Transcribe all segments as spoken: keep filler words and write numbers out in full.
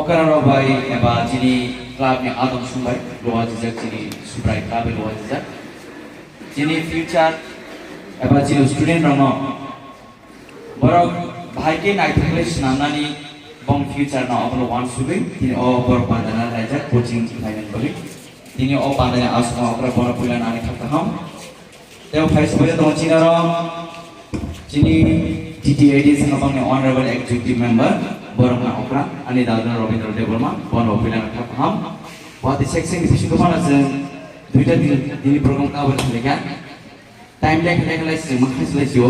Okra rok bai eba chini club ni adong sung bai luwa jijak, chini Subrai club bai luwa jijak. Chini future eba chini student rok no borok bahai khe naithok khlai swnamnani bong future no obono wansugwi tini o borok pandana laijak coaching khlainani bagwi. Tini o pandani aswkno okra borok puila nani kha kaham. Tei o phai sugwi tongo chini oro chini T T A D swngo bangni honorable executive member borok na okra ani dadano Rabindra Debbarma bono puila nani kha kaham. Bo ati section ni bisingo bono chwng duita din dini program cover khlaikha. Time dai khlai khlai se ma khlai se lai sio.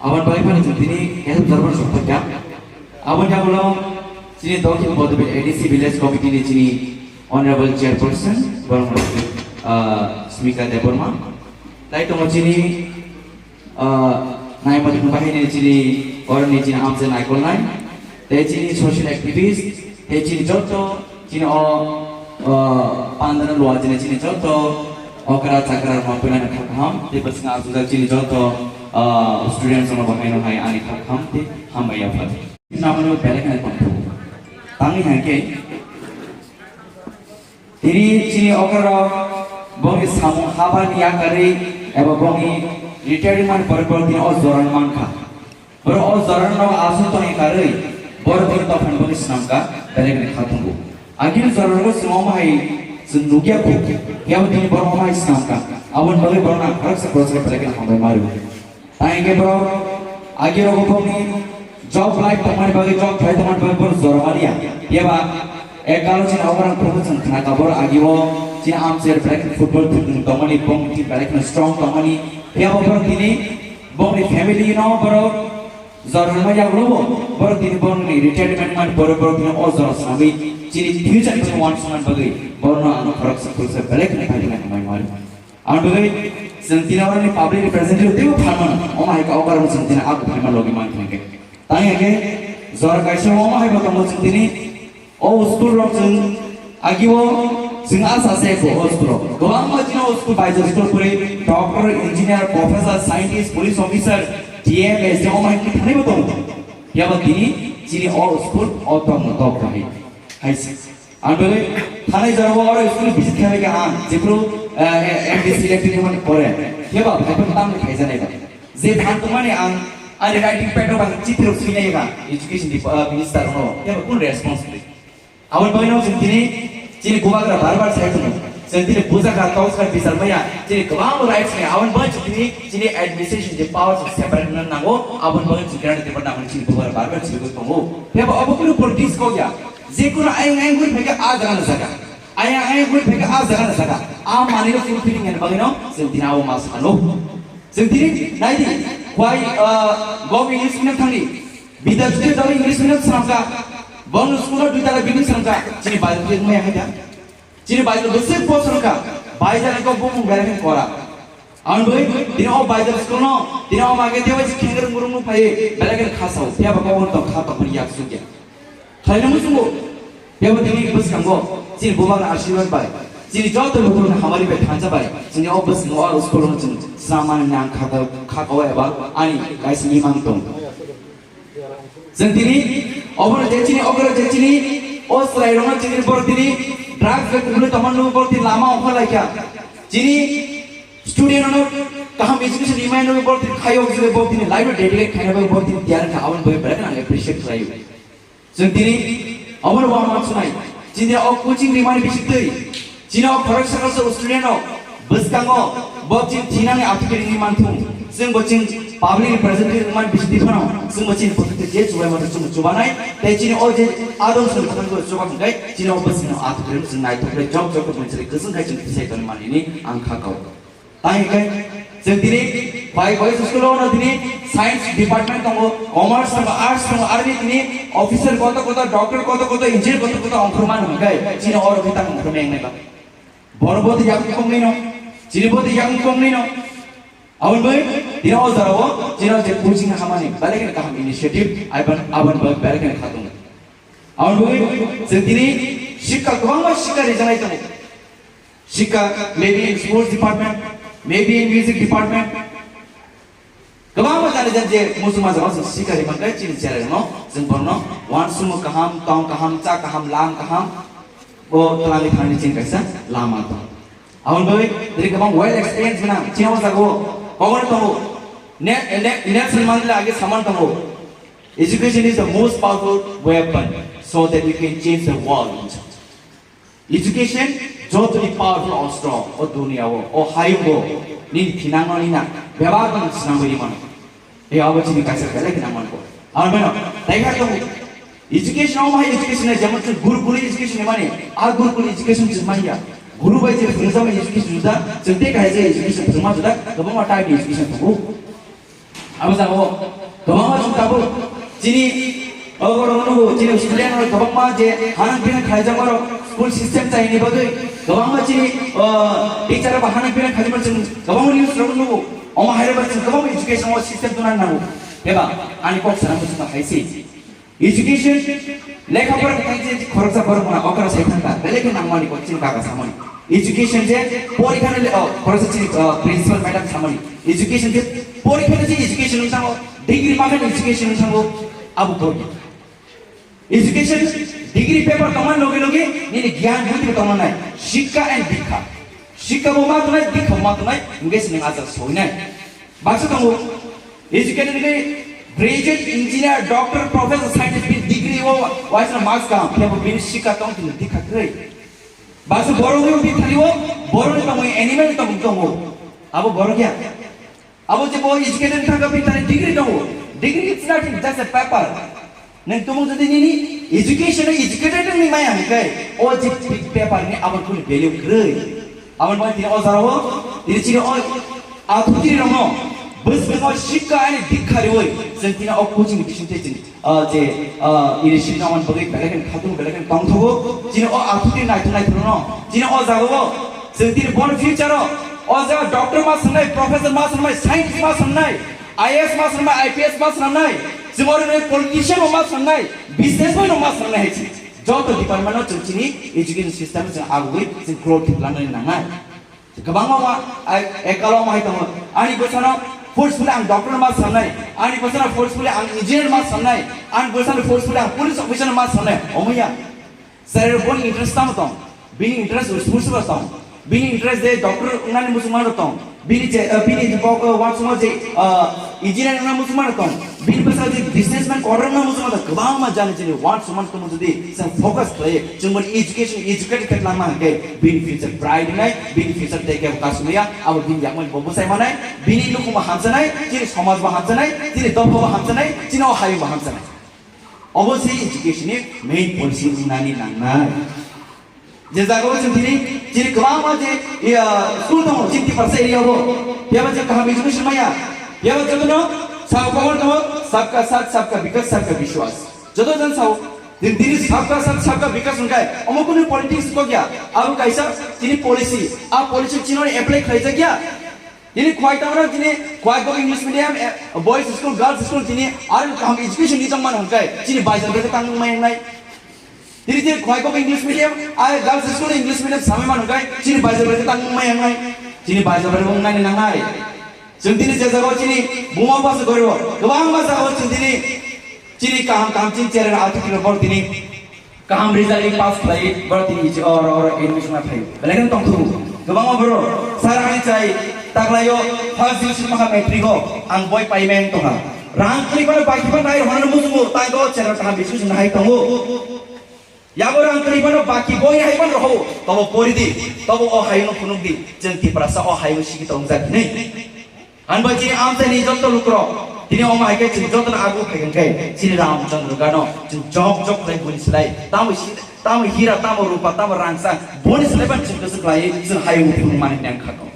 Abon bai phano chwng tini help dorbar sokphaikha. Aboni yagulo chini Dokhin Bodobit A D C Village Committee ni chini Honorable Chairperson, borok, ah, Smika Debbarma. Tai tongo chini, ah, naimani bahini chini oroni chini amse naikolnai. Tei chini social activist, tei chini joto, chini o, o, pandana luwa chini, chini joto okra chakra rok puilani kha kaham, tei bwswng aswkjak chini joto, o, students rok no bo haino hai ani kha kaham tei hambai ya pha. Namano belai kheno tongthu. Tangwi hai khe, tini chini okra rok bongni samung habani yakarwi eba bongni retirement pore pore tini o jorani mankha. Borok o jorano aswk tongwi karwi, borok tini tongphani bagwi swnamkha, belai kheno kha tongo. Agini jorano chwng omo hai chwng nukya kho, phiya bo tini borok omo hai swnamkha. Aboni bagwi borokno ang khoroksa khoroksa belai kheno hambai ma rwo. Tei hwnkhe borok agi rogo bongni job life tongmani bagwi, job khlai tongmani bagwi borok jora maliya. Phiya ba ekalo chini oborok phuru chwng khna ka borok agi o chini amchair belai kheno football thwngthwng tongmani, bong tini belai kheno strong tongmani. Phiya bo borok tini bongni family no borok jora rwma yagulo bo, borok tini borokni retirement man borok, borok tini o jora swnamwi chini future ni wansukna bagwi borokno ano khoroksa khoroksa belai kheno khairoknai hambai ma rwo. Aboni bagwi chwng tini oroni public representative teibo phan mano, omo hai khe o karon chwng tini abo phaima logi man khe. Tang ya khe jora kaisa omo hai bo tongo chwng tini O school rok chwng agio chwng asa se ko o school rok. Kwbangma chini o school baijak school puri doctor, engineer, professor, scientist, police officer, T M, S D M, omo hai thani bo tongo. Phiya ba tini chini o school o tongmo tok bahai. Hai se. Ang bele thanai jora o oro school visit khlai kha ang, jephru, eh, M D C electric department pore. Phiya ba phai phai tang khai janai ba. Je phan tongmani ang ani writing pad rok ang chitri rok swinai ba education di, uh, minister no, tei kun response ri. Aboni bagwi no chwng tini chini bubagra bar bar sai tongo. Chwng tini bujakha, toksa, bichar maya, chini kwbang rights ni, aboni bagwi chwng tini chini administration je power chwng separate wngna nango, aboni bagwi chwng kerana tibor nangmani chini bubagra bar bar chwng tongo. Tei bo obo kunu politics kok ya, je kunu ayang ayang guri phaikha a jaga na jaga, ayang ayang guri phaikha a jaga na jaga, a manwi no fulfilling ni bagwi no chwng tini abo ma sano. Chwng tini nai di, kwai, ah, Gov English Medium thangdi. Bidya Jyoti dal English Medium swnamkha. Bong school o dui tala building swnamkha. Chini bai twi maya hai da. Chini bai twi bwswk bo swnamkha. Bai jani kok bumung belai khe kora. Ang dui, tini o bai school no, tini o mage dewa si khengre murung nu phai, belai khe khasao. Phiya ba kok tong kha tong yak sukya. Khlaina muchungo, phiya bo tini bwskango chini bubakni asirwad bai, chini joto lukurokni hamari bai thansa bai, chini o bwskango o school-o chwng swnamani nang khaka, khaka-o eba ani kaisa imang tong. Chwng tini obono je chini okoro je chini o chwrairokno chini borok tini drugs bai kubui tongmani borok tini lama ongkhor laikha. Chini student-rokno kaham education rimani borok tini khaio, borok tini life-o dedicate khaina bai borok tini tiyar kha, aboni bagwi belai kheno ang appreciate khlaio. Chwng tini obono bo ang uansuknai. Chini o coaching rimani bisingtwi, chini o khoroksa khoroksa student rok bwskango bo chini thinani athukhe ringwi manthung. Chwng bo chwng public representative wngmani bisingtwi phano chwng bo chini bwkhakte je chubai mano chwng chubanai. Tei chini o je adon song khatang chuba hwnkhe chini o bwskango athukhe chwng naithokle jok jok khe mwnchari kwchwng khai chwng tisai tongmani hinwi ang kha kao. Tai hwnkhe chwng tini bai boys school-o no tini science department tongo, commerce tongo, arts tongo, aroni tini officer koto koto, doctor koto koto, engineer koto koto ongkhormani hwnkhe chini oro khe tamo ongkhormai wngnai ba. Borok bo tei yakung kongni no, chini bo tei yakung kongni no. Aboni bai tini o jora o chini o je coaching hamani belai kheno kaham initiative, aboni bai belai kheno khatung. Aboni bai chwng tini sikha kwbangma sikha rijaknai tongo. Sikha, maybe in sports department, maybe in music department. Kwbangma jani jani je muchungma jagao chwng sikari mankhe chini cherairokno, chwng borokno uansukmung kaham, tong kaham, cha kaham, lang kaham, bo twlangwi thangnani chini kaisa lama tong. Aboni bagwi tini kwbang well experience gwnang chini o jagao kokno tongo. Ne-, ne-, Nelson Mandela age samani tongo, "Education is the most powerful weapon so that you can change the world." Education jotoni powerful ostro o duniya o, o hayungo nini thinangno nina bebak no sinamwi rimano. E abo chini kaisa belai khe nangmani ko. Aro beno, tai kha tongo. Education o mahai education nai, jemon chwng gurukul education ni mani, a gurukul education chwng manya. Guru bai je phunukjakmani education juda, chwng tei kahai je education phunukma juda, kwbangma type ni education tongo. Abo jagao kwbangma chwng tabuk chini, o borok nugo, chini student rok kwbangma je hanang pinang khlaijakma rok school system chaini bagwi kwbangma chini, o, teacher rok ba hanang pinang khlaijakma chwng kwbangma news rok nugo. Omo hai rok ba chwng kwbangma education o system tuna nango. Eba ani kok sana muchungma hai se. Education, lekha pora ni kaisa khoroksa borok mano okra sai thangkha, belai khe nangmani kok chini kaka samani. Education je porikha ni le, oh, khoroksa chini, oh, principal madam samani. Education je porikha ni je education wng thango, degree makhani education wng thango, abo porikha. Education, degree paper tongmani loge loge nini gyan buddhi bo tongma nai. Shikka and dikha. Shikka bo ma tongnai, dikha bo ma tongnai, hingke se nwng ajak soinai. Baksa tongo, educated ke graduate, engineer, doctor, professor, scientist, bini degree o, waisa marks kaham, phiya bo bini shikka tong tini dikha kwrwi. Baksa borok ni bini thani o, borok ni tongmung, animal ni tongmung tongo. Abo borok ya. Abo je bo educated thangka bini thani degree tongo. Degree is nothing, just a paper. Nwng tumung jodi nini education o educated wngwi maya hwnkhe, o je paper ni abo kunu value kwrwi. Aboni bagwi tini o jora o, tini chini o athukiri rokno bwskango shikka ani dikha riwi chwng tini o coaching ni bisingtwi chwng, ah, je, ah, initiative nangmani bagwi belai kheno khatung belai kheno tongthogo. Chini o athukiri naithok naithok rokno chini o jagao chwng tini bono future o, o jaga doctor ma swngnai, professor ma swngnai, scientist ma swngnai, I A S ma swngnai, I P S ma swngnai, chwng oro nai politician rok ma swngnai, businessman rok ma swngnai hai chini. Joto department o chwng chini education system chwng agugwi chwng growth khlai langnani nangnai. Kwbangma ma, ai, ekalo ma hai tongo. Ani bwsano forcefully ang doctor ma swngnai, ani bwsano forcefully ang engineer ma swngnai, ani bwsano forcefully ang police officer ma swngnai. Omo ya. Chwrai rok boni interest tamo tong? Bini interest sports bo tong. Bini interest je doctor wngnani muchungma rok tong. Bini je, eh, bini je bo, eh, uansukma je, eh, engineer wngnani muchungma rok tong. Bini bwsa je businessman korokma muchungma tong. Kwbangma jani jani uansukma tongmo jodi chwng focus khlai, chwng boni education, educated khe tlangma hwnkhe bini future bright wngnai, bini future tei kebo kasumya, abo bini yakmani bo bwsai manai, bini nukhungma hamsanai, chini somaj bo hamsanai, chini dopha bo hamsanai, chini o hayung bo hamsanai. Obo se education ni main policy wngnani nangnai. Je jagao chwng tini, chini kwbangma je, iya, school tongo, chini Tiprasa area o. Phiyaba je kaham education maya. Phiyaba jotono sao khobor tongo, sabka saath, sabka vikas, sabka vishwas. Joto jon sao, din tini sabka saath, sabka vikas hwnkhai, omo kunu politics kok ya. Abo kaisa tini policy. A policy chini apply khlaijak ya. Tini khwai tamo tini khwai bo English medium, eh, boys school, girls school tini aro kaham education ni tongmani hwnkhai chini baijak bai tang mai nai. Tini tini khwai bo English medium, ah, girls school English medium samai mano hwnkhai chini baijak bai tang mai nai. Chini baijak bai wng nai nang nai. Chwng tini je jagao chini buma basa goribo, kwbang basa o chwng tini chini kaham kaham chini chera athukiro bor tini. Kaham result ni pass khlai, borok tini ichi oro oro admission ma phaio. Belai kheno tongthogo. Kwbangma borok, sir ani chai taklaio, first division maha matric o, ang boi paimeng tongha. Rang kwrwi phano baki phano nai rwna muchungo, tai do chera kaham education hai tongo. Yabo rang kwrwi phano baki boi hai phano roho, tobo pori di, tobo o hayung no phunuk di, chwng Tiprasa o hayung sigi tongjak hinwi. Ani bai chini amchaini joto lukurok, tini omo hai khe chwng jotono agu phai hwn khe chini Ramchandra Gano chwng jok jok khlai boni slai, tamo si-, tamo hira, tamo rupa, tamo rangsa, boni slai ban chwng kwchwk khlai chwng hayung thung mani nang kha kok.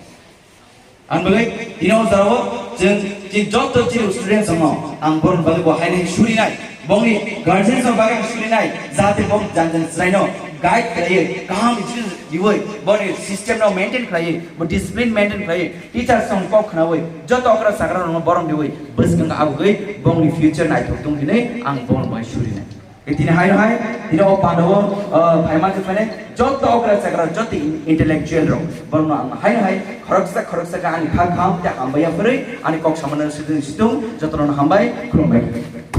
Ani bagwi tini o jorao chwng chini joto chini students rokno ang borokni bagwi bo haino surinai, bongni guardians rok bagwi ang surinai, jahate bong jang jang chwraino guide khlaiwi kaham education riwi boni system no maintain khlaiwi, bo discipline maintain khlaiwi, teachers rokni kok khnawi, joto okra sakra rokno borom riwi, bwskango abugwi bongni future naithok tong hinwi ang bongno bai surinai. Tini hai hai, tini o pandao, uh, phaima khe phane, joto okra chakra, joto intellectual rok, borno ang hai hai, khoroksa khoroksa khe ani khang kham, te hambai ya phwrwi, ani kok samano situng situng, jotono hambai, khulumbai.